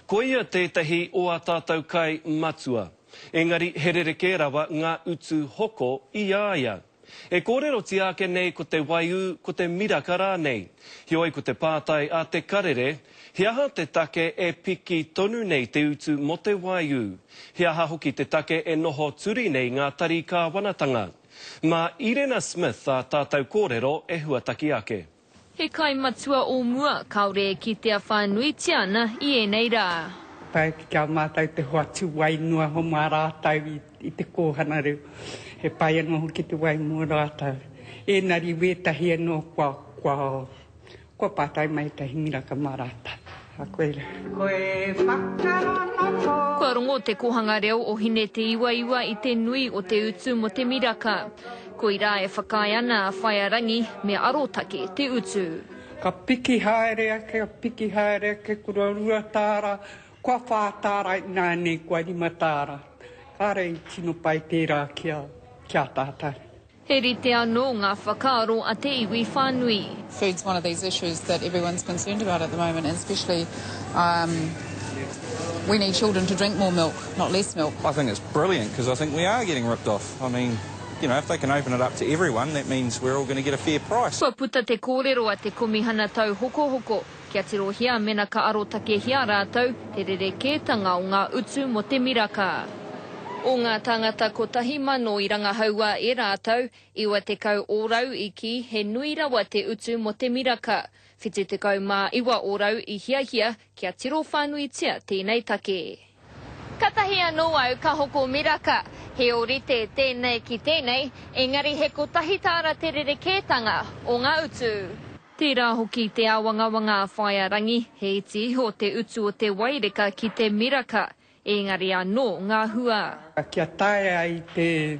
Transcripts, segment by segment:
Koia tētahi o ā tātou kai matua. Engari he rerekē rawa ngā utu hoko i a ia. E kōrerotia ake nei ko te waiū, ko te miraka rānei. Heoi ko te pātai a te karere, he aha te take e piki tonu nei te utu mō te waiū? He aha hoki te take e noho turi nei ngā tari kāwanatanga? Mā Irena Smith ā tātou kōrero e huataki ake. He kai matua o mua, kāore e kitea whānuitia ana i ēnei rā. Pai ki a mātou te hoatu wai noa ho mā rātou i te kōhanga reo. He pai anō hoki te wai mō rātou. Ēnari wētahi anō kua, kua, kua pātai mai ētahi miraka mā rātou. A koe rā. Koe whakarongo. Kua rongo te kōhanga reo o Hine Te Iwaiwa i te nui o te utu mō te miraka. Koirā e whakaae ana a Whaea Rangi me arotake te utu. Ka piki haere ake, ka piki haere ake, kua rua tāra, kua whā tāra ināianei, kua rima tāra. Kāre i tino pai tērā ki a, ki a tātou. He rite anō ngā whakaaro a te iwi whānui. Food's one of these issues that everyone's concerned about at the moment and especially um we need children to drink more milk, not less milk. I think it's brilliant because I think we are getting ripped off. I mean, you know, if they can open it up to everyone, that means we're all going to get a fair price. Kua puta te kōrero a te Komihana Tauhokohoko kia tirohia mena ka arotakehia rātou te rerekētanga o ngā utu mō te miraka. O ngā tāngata 1,000 i rangahaua e rātou, 90 ōrau i kī he nui rawa te utu mō te miraka, 79 ōrau i hiahia kia tiro whānuitia tēnei take. Katahi anō au ka hoko miraka. He ōrite tēnei ki tēnei, engari he kotahi tāra te rerekētanga o ngā utu. Tērā hoki te āwangawanga a Whaea Rangi, he iti iho te utu o te waireka ki te miraka, engari anō ngā hua. Kia taea ai te,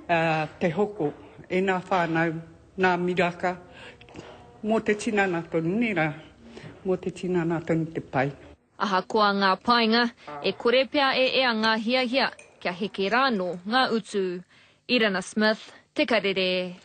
te hoko e ngā whānau ngā miraka mō te tinana tonu, nē rā, mō te tinana tonu te pai. Ahakoa ngā painga, e kore pea e ea ngā hiahia kia heke rānō ngā utu. Irana Smith, Te Karere.